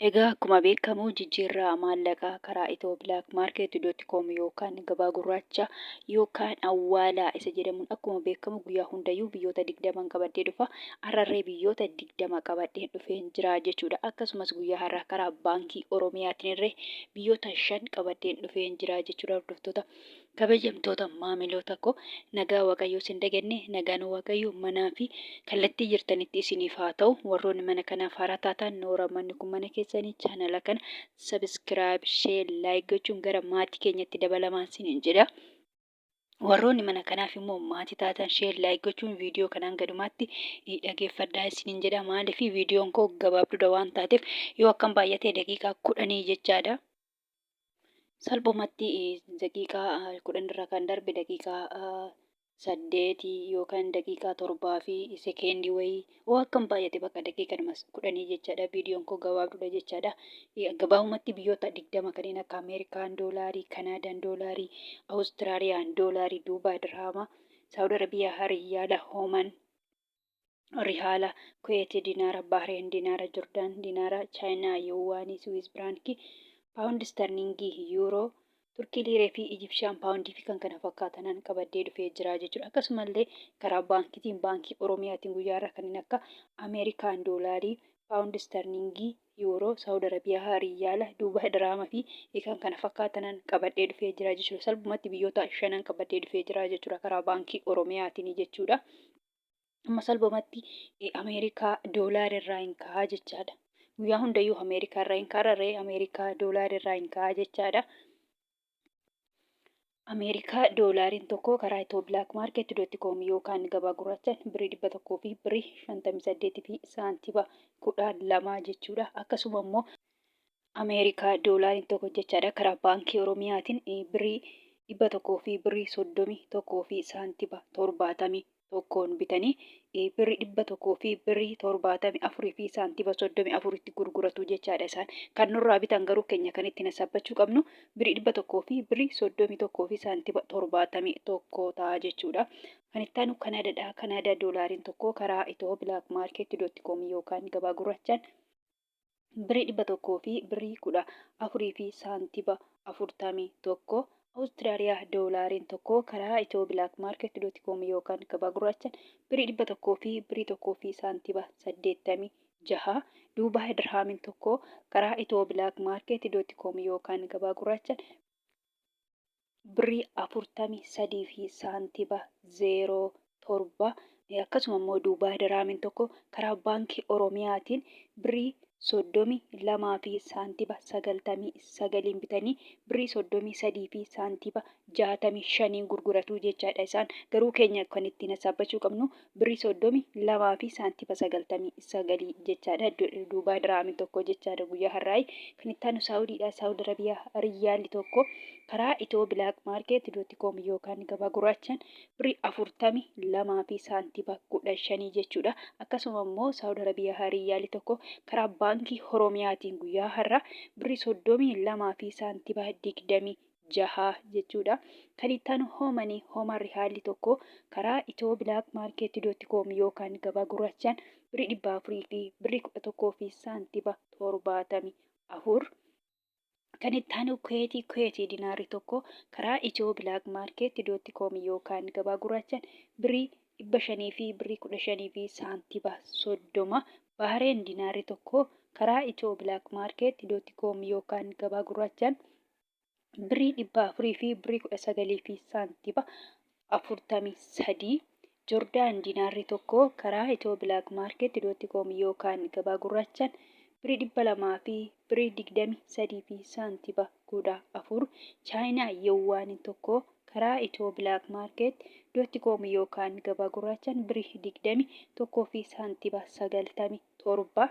Egaa akkuma beekamu jijjiirraa maallaqaa karaa ethio-blackmarket.com yookaan gabaa gurraacha yookaan awwaalaa isa jedhamuun akkuma beekamu guyyaa hundayyuu biyyoota 20 qabadhee dhufa. Har'arree biyyoota 20 qabadhee dhufeen jira jechuudha. Akkasumas guyyaa har'aa karaa baankii Oromiyaatiin irree biyyoota 5 qabadheen dhufeen jira jechuudha hordoftoota. Kabajamtoota maamiloota koo, nagaa Waaqayyoo isin daganne, nagaan Waaqayyoo manaa fi kallattii jirtanitti isiniif haa ta'u. Warroonni mana kanaaf haaraa taatan, noora, manni kun mana keessanii, chaanala kana subscribe, share, like gochuun gara maatii keenyatti dabalamaa isiniin jedha. Warroonni mana kanaaf immoo maatii taatan, share, like gochuun viidiyoo kanaan gadumaatti dhageeffadhaa isiniin jedha. Maaliif, viidiyoon koo gabaabduudha waan taateef, yoo akkam baay'ate daqiiqaa 10 jechaadha. Salphumatti daqiiqaa 10 irra kan darbe daqiiqaa 8 yookaan daqiiqaa 7 fi sekeendii wayii, oo akkam baay'ate bakka daqiiqadhuma 10 jechaadha. Viidiyoon koo gabaabduudha jechaadha. Gabaabumatti biyyoota 20 kanneen akka Ameerikaan doolaarii, Kanaadaan doolaarii, Awustiraaliyaan doolaarii, Duubaa dirhaama, Saawud Arabiyaa riyaala, Hooman rihaala, Kuweeti dinaara, Bahreen dinaara, Jordaan dinaara, Chaayinaa yuwaanii, Siwiis biraankii, Paawundi istarliingii, Yuuroo, Turkii liiree fi Ijibshaan paawundii fi kan kana fakkaatanan qabadhee dhufee jira jechuudha. Akkasumallee karaa baankiitiin, baankii Oromiyaatiin guyyaa irraa kanneen akka Ameerikaan doolaarii, Paawundi istarliingii, Yuuroo, Saawud Arabiyaa riyaala, Duubaay diraama fi kan kana fakkaatanan qabadhee dhufee jira jechuudha. Salphumatti biyyoota shanan qabadhee dhufee jira jechuudha karaa baankii Oromiyaatiin jechuudha. Amma salphumatti Ameerikaa doolaara irraa hin kaa'aa jechaadha. Guyyaa hundayyuu Ameerikaa irraa hin kaa'arree, Ameerikaa doolaara irraa hin kaa'aa jechaadha. Ameerikaa doolaariin tokko karaa ethio-blackmarket.com yookaan gabaa gurraachaan birrii 100 fi birrii 58 fi saantiba 12 jechuudha. Akkasuma immoo Ameerikaa doolaariin tokko jechaadha karaa baankii Oromiyaatiin birrii 100 fi birrii 31 fi saantiba 71n bitanii birrii 100 fi birrii 74 fi saantiba 34tti gurguratu jechaadha isaan. Kan nurraa bitan garuu keenya kan ittiin hassaabbachuu qabnu birrii 100 fi birrii 31 fi saantiba 71 ta'a jechuudha. Kan itti aanu Kanaadaadha. Kanaadaa doolaariin tokko karaa ethio-blackmarket.com yookaan gabaa gurraachaan birrii 100 fi birrii 14 fi saantiba 41. Awustiraaliyaa doolaariin tokko karaa ethio-blackmarket.com yookaan gabaa gurraachaan birrii 100 fi birrii 1 fi saantiba 86. Duubaay dirhaamiin tokko karaa ethio-blackmarket.com yookaan gabaa gurraachaan birrii 43 fi saantiba 07. Akkasuma immoo Duubaay diraamiin tokko karaa baankii Oromiyaatiin birrii 32 fi saantiba 99n bitanii birrii 33 fi saantiba 65n gurguratu jechaadha isaan. Garuu keenya kan ittiin hassaabbachuu qabnu birrii 32 fi saantiba 99 jechaadha. Duubaay diraamiin tokko jechaadha guyyaa har'aayi. Kan itti aanu Saawudiidha. Saawud Arabiyaa riyyaalli tokko karaa ethio-blackmarket.com yookaan gabaa gurraachaan birrii 42 fi saantiba 15 jechuudha. Akkasuma immoo Saawud Arabiyaa riyyaalli tokko karaa baankii Oromiyaatiin guyyaa har'aa birrii 32 fi saantiba 26 jechuudha. Kan itti aanu Hoomanii, Hooman rihaalli tokko karaa ethio-blackmarket.com yookaan gabaa gurraachaan birrii 400 fi birrii 11 fi saantiba 74. Kan itti aanu Kuweetii, Kuweetii dinaarri tokko karaa ethio-blackmarket.com yookaan gabaa gurraachaan birrii 500 fi birrii 15 fi saantiba 30. Bahareen dinaarri tokko karaa ethio-blackmarket.com yookaan gabaa gurraachaan birrii 400 fi birrii 19 fi saantiba 43. Jordaan dinaarri tokko karaa ethio-blackmarket.com yookaan gabaa gurraachaan birrii 200 fi birrii 23 fi saantiba 14. Chaayinaa yowwaaniin tokko karaa ethio-blackmarket.com yookaan gabaa gurraachaan birrii 21 fi saantiba 97.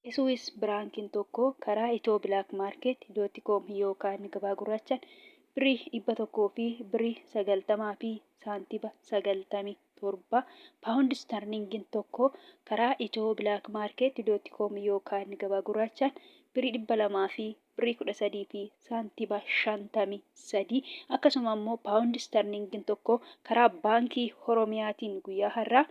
Iswiis biraankiin tokko karaa ethio-blackmarket.com yookaan gabaa gurraachaan birrii 100 fi birrii 90 fi saantiba 97. Paawundi istarliingiin tokko karaa ethio-blackmarket.com yookaan gabaa gurraachaan birrii 200 fi birrii 13 fi saantiba 53. Akkasuma immoo paawundi istarliingiin tokko karaa baankii Oromiyaatiin guyyaa har'aa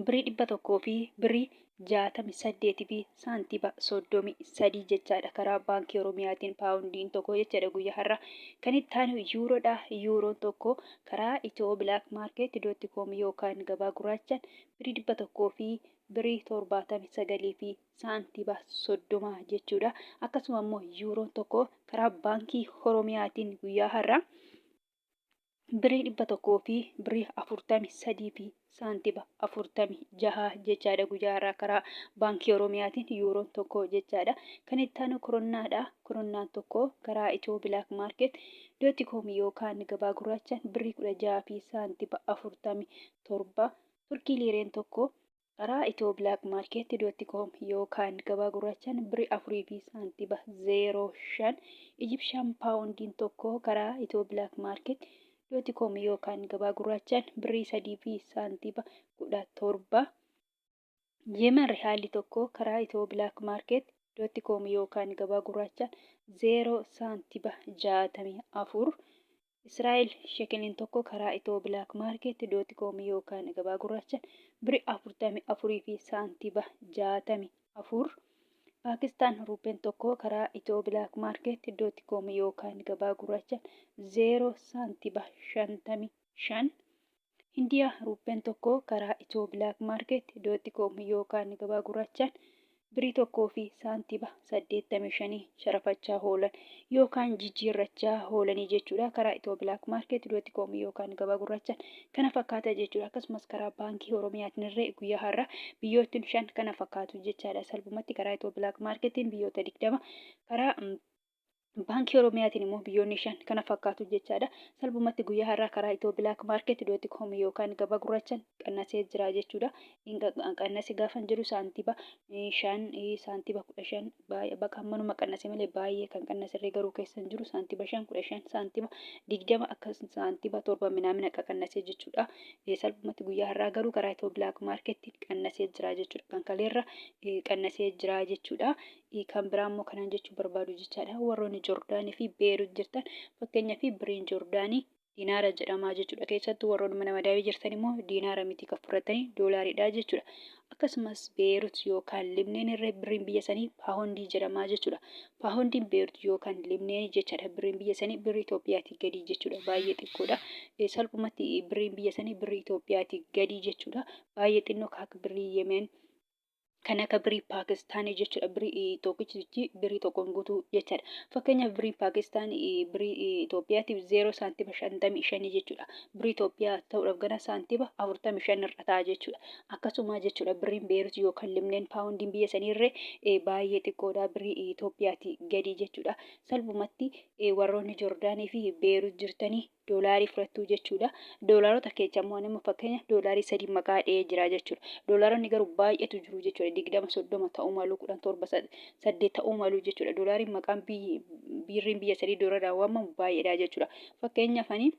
birrii 100 fi birrii 68 fi saantiba 33 jechaadha karaa Baankii Oromiyaatiin paawundiin tokko jechaadha guyyaa har'a. Kan itti aanu yuuroodha. Yuuroon tokko karaa Itiyoo Bilaak Maarkeet dootti koom yookaan gabaa gurraachaan birii 100 fi birii 79 fi saantiba 30 jechuudha. Akkasuma immoo yuuroon tokko karaa Baankii Oromiyaatiin guyyaa har'a birii 100 fi birii 43 fi saantiba 46 jechaadha guyyaa har'aa karaa Baankii Oromiyaatiin yuuroon tokko jechaadha. Kan itti aanu koronnaadha. Koronnaan tokko karaa Itiyoo Bilaak Maarkeet dooti koom yookaan gabaa gurraachaan birrii 16 fi saantiba 47. Turkii liireen tokko Karaa ethioblkmarket dot com yookaan gabaa gurraachaan birri 4 fi saantiba 05. Egyptian Poundiin tokko karaa ethioblkmarket dot com yookaan gabaa gurraachaan birrii 3 fi saantiba 17. Yemen Rihaalli tokko karaa ethioblkmarket dot com yookaan gabaa gurraachaan 0 saantiba 64. Israa'el Shekeliin tokko karaa ethioblkmarket dot com yookaan gabaa gurraachaan birri 44 fi saantiba 64. Paakistaan Ruuppeen tokko karaa ethioblkmarket dot com yookaan gabaa gurraachaan 0 saantiba 55. Hindiyaa Ruuppeen tokko karaa ethioblkmarket dot com yookaan gabaa gurraachaan birii 1 fi saantiba 85 sharafachaa hoolan yookaan jijjiirrachaa hoolanii jechuudha. Karaa ethioblkmarket dot com yookaan gabaa gurraachaan kana fakkaata jechuudha. Akkasumas karaa Baankii Oromiyaatiin irree guyyaa har'a biyyoottin 5 kana fakkaatu jechaadha. Salphumatti karaa ethioblkmarketiin biyyoota 20, karaa Baankii Oromiyaatiin immoo biyyoonni 5 kana fakkaatu jechaadha. Salphumatti guyyaa har'aa karaa Itiyoo Bilaak Maarkeet dooti koom yookaan gabaa gurraachaan qannasee jira jechuudha. Qannase gaafan jedhu saantiba 5, saantiba 15, baay'ee bakka hammanuma qannase malee baay'ee kan qannasirree garuu keessa hin jiru, saantiba 5, 15, saantiba 20, akka saantiba 7 minaamina akka qannasee jechuudha. Salphumatti guyyaa har'aa garuu karaa Itiyoo Bilaak Maarkeetti qannasee jira jechuudha. Kan kaleerra qannasee jira jechuudha. Kan biraa immoo kanan jechuu barbaadu jechaadha. Warroonni Jordaanii fi Beerut jirtan, fakkeenyaaf biriin Jordaanii diinaara jedhamaa jechuudha. Keessattuu warroonni mana madaamii jirtan immoo diinaara miti kan fudhatanii, doolaariidha jechuudha. Akkasumas Beerut yookaan Libneen irra birriin biyya sanii paahondii jedhamaa jechuudha. Paahondiin Beerut yookaan Libneen jechaadha. Birriin biyya sanii birrii Itoophiyaatii gadi jechuudha. Baay'ee xiqqoodha. Salphumatti birriin biyya sanii birrii Itoophiyaatii gadi jechuudha. Baay'ee xinnoo akka birrii Yemeen, kan akka birii Paakistaanii jechuudha. Birii tokkichi birii tokkoon guutuu jechaadha. Fakkeenyaaf biriin Paakistaan birii Itoophiyaatiif 0 saantima 55 jechuudha. Birii Itoophiyaa ta'uudhaaf gara saantima 45 irra ta'a jechuudha. Akkasuma jechuudha biriin Beerut yookaan Libneen paawundiin biyya saniirree baay'ee xiqqoodha birii Itoophiyaatii gadi jechuudha. Salphumatti warroonni Jordaanii fi Beerut jirtanii doolaarii fudhattuu jechuudha. Doolaarota keessa immoo ani amma fakkeenya doolaarii 3 maqaa dha'ee jira jechuudha. Doolaaronni garuu baay'eetu jiru jechuudha. 20, 30 ta'uu malu, 10, 7, 8 ta'uu malu jechuudha. Doolaariin maqaan biyyi biirriin biyya sadii doolaaraan waamamu baay'eedha jechuudha. Fakkeenyaaf ani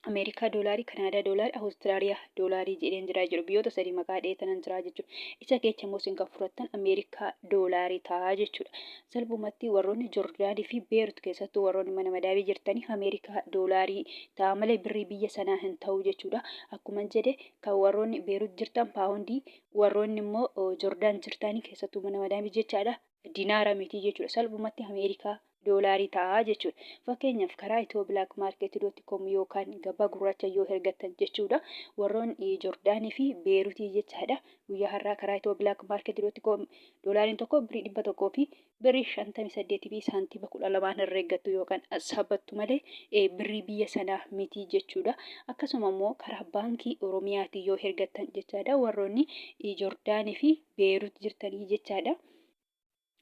Ameerikaa doolaarii, Kanaadaa doolaarii, Awustiraaliyaa doolaarii jedheen jira jechuudha. Biyyoota sadii maqaa dha'ee tanan jira jechuudha. Isa keessa immoo isin kan fudhattan Ameerikaa doolaarii ta'a jechuudha. Salphumatti warroonni Jordaanii fi Beerut, keessattuu warroonni mana madaamii jirtanii, Ameerikaa doolaarii ta'a malee birrii biyya sanaa hin ta'u jechuudha. Akkuman jedhe kan warroonni Beerut jirtan paawundii, warroonni immoo Jordaan jirtanii, keessattuu mana madaamii jechaadha, dinaara miti jechuudha. Salphumatti Ameerikaa doolaarii ta'a jechuudha. Fakkeenyaaf karaa Itiyoo Bilaak Maarkeet dot com yookaan gabaa gurraacha yoo ergattan jechuudha. Warroonni Jordaanii fi Beerutii jechaadha. Guyyaa har'aa karaa Itiyoo Bilaak Maarkeet dot com doolaariin tokko birrii 100 fi birrii 58 fi saantima 12 herreeggattu yookaan sabattu malee birrii biyya sanaa miti jechuudha. Akkasuma immoo karaa Baankii Oromiyaatiin yoo hergattan jechaadha, warroonni Jordaanii fi Beerut jirtanii jechaadha.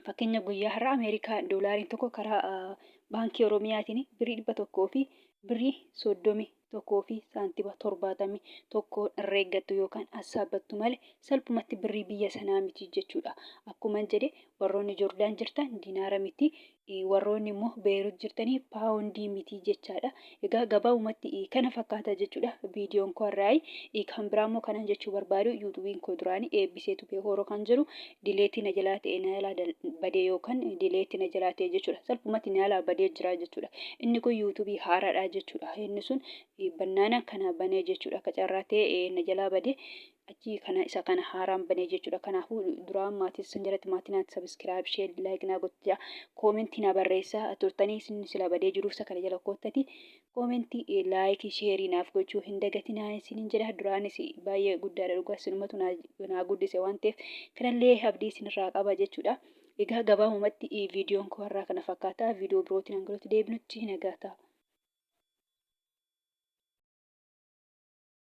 Fakkeenya guyyaa har'a Ameerikaa doolaariin tokko karaa Baankii Oromiyaatiin birrii 100 fi birrii 31 fi saantima 71 herreeggattu yookaan assaabbattu malee salphumatti birrii biyya sanaa miti jechuudha. Akkuman jedhe warroonni Jordaan jirtan dinaara miti, warroonni immoo Beerut jirtanii paawundii miti jechaadha. Egaa gabaabumatti kana fakkaata jechuudha viidiyoon koo har'aa. Kan biraa immoo kanan jechuu barbaadu, yuutuubiin koo duraanii Eebbisee Tubee Hooroo kan jedhu dileetii na jalaa ta'e, na jalaa badee yookaan dileetii na jalaa ta'e jechuudha. Salphumatti na jalaa badee jira jechuudha. Inni kun yuutuubii haaraadha jechuudha. Inni sun bannaana kana banee jechuudha. Akka carraa ta'e na jalaa badee. Achi kana isa kana haaraan banee jechuudha. Kanaafuu duraan maatii san jalatti maatii naatti subscribe, share, like naa gochaa, koomentii naa barreessaa turtanii isin sila badee jiru isa kana jala koottati koomentii, laayikii, sheerii naaf gochuu hin dagatinaa isinin jedha. Duraanis baay'ee guddaadha dhugaa, isinumatu naa guddise waan ta'eef kanallee abdii isinirraa qaba jechuudha. Egaa gabaabumatti viidiyoon koo har'aa kana fakkaata. Viidiyoo birootiin hanga walitti deebinutti nagaa ta'a.